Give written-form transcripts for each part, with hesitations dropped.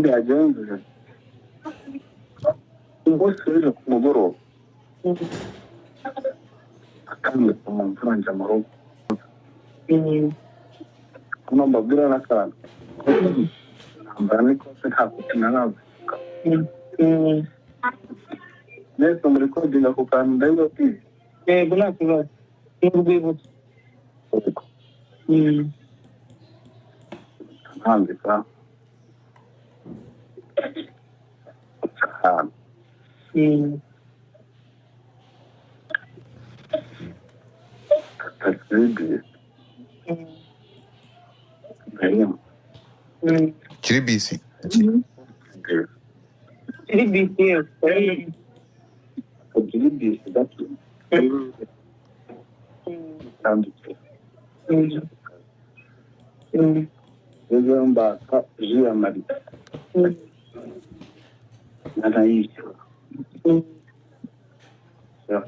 Byagenze umunsi w'ejo ku mugoroba akangutse mu mvura njya mu rugo. Hano mbabwira n'akantu nambara n'ikote nta kote naravuga mwese muri kodinga ku kantu ndabibabwiye. Yego nta kibazo ni urwibutso. Ntambika ahantu taxi Kiri bisi. Kiri bisi yewe. Kiri bisi gato. Tandutse. Ejo mbaka ji ya Marita. Narayishyura.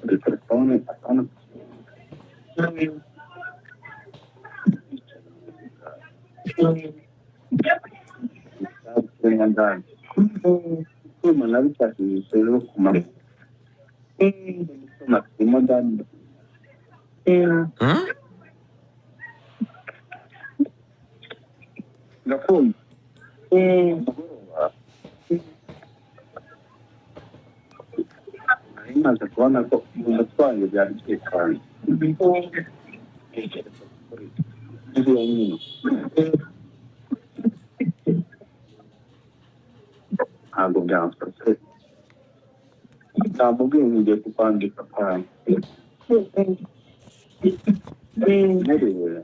Kuri telefone atanu. Icyuma nabifashishije rero ku manywa. Icyuma kirimo ndani. Ndakunda. Nari maze kubona ko mu mutwe wanjye byari byikanye. Iriya nyine. Ntabwo byamfashe. Namubwiye ngo ngiye kukwandika akantu. Nterewe.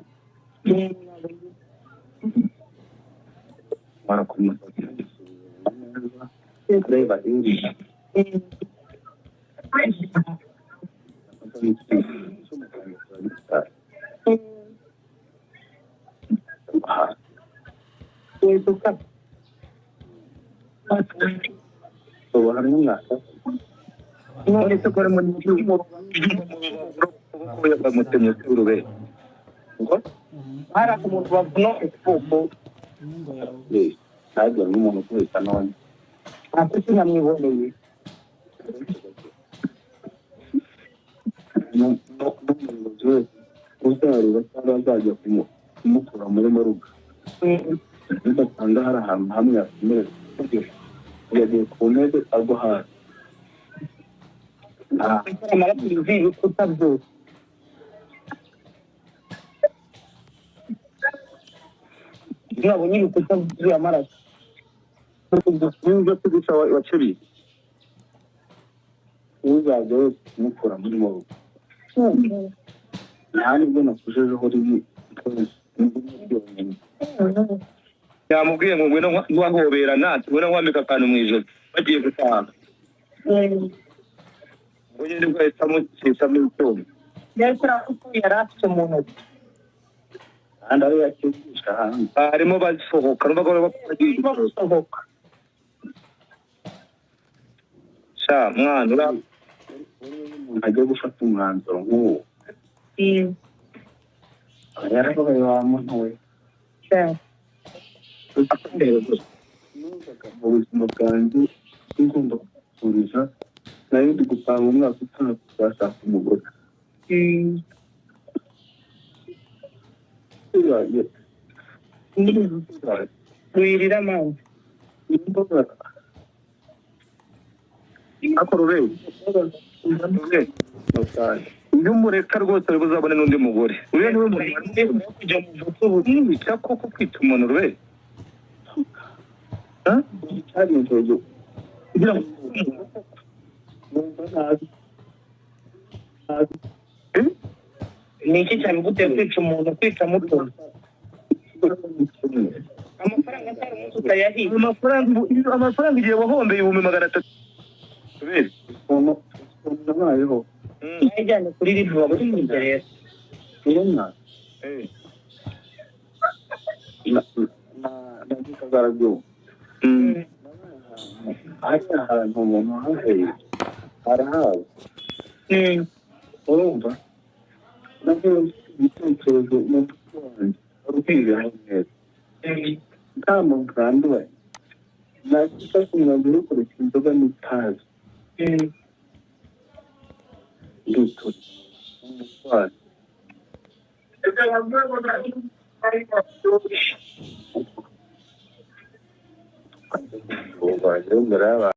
Mara ku musatsi neza. Areba hirya. Ubu harimo umwaka. None se ko harimo bamutemye se urube ngo hari umuntu bavuna ukuboko ntabwo n'umuntu ukubita none ntabwo sinamwiboneye. N'umuyobozi wese uzareba cyangwa azajya kumukura muri moruga ugasanga hari ahantu hamwe yakomeretse yagiye ku ntebe agwa hasi. Amaraso yuzuye ibikuta byose. Iyo wabonye ibikuta byuzuye amaraso. Niba kuguca wacuriye uzajya wese kumukura muri moruga nta nibwo nakujejeho rimwe byonyine. Yamubwiye ngo ngwino nkuhobera ngwino nkwambika akantu mu ijosi bagiye gutaha. Ngo nyine nibwo yahise amucishamo icyuma. Yari afite mu ntoki. Kandi aho yakisha hanze. Barimo basohoka numva ko bagiye gusohoka. Sha mwana ura umuntu agiye gufata umwanzuro nk'uwo. Yarababaye wa muntu we. Numvaga mu buzima bwanjye ngomba guturiza nari ndi gupanga umwaka utaha kuzashaka umugore. Wirira amazi. Akora urebe. Iyo umureka rwose ari buzabone n'undi mugore. Uriya niwe muntu kujya mu bucuruzi koko kwita umuntu rube. Cyari intego kugira ngo numva nabi. Ni iki cyabiguteye kwica umuntu kwica muto? Amafaranga atari umunsi utayahiye. Amafaranga igihe wahombeye 300,000. Ukuntu nabayeho. Nayijyanye kuri RIB bagusubize rero. Ubona na hari ahantu umuntu haheye harahawe. Urumva nabyo igitekerezo mu mutwe wanjye ari ukwiberaho neza. Nta muntu wanduye. Nafashe umwanzuro wo kureka inzoga n'itabi. Nditura umutwaro. Ubu imbere y'abantu.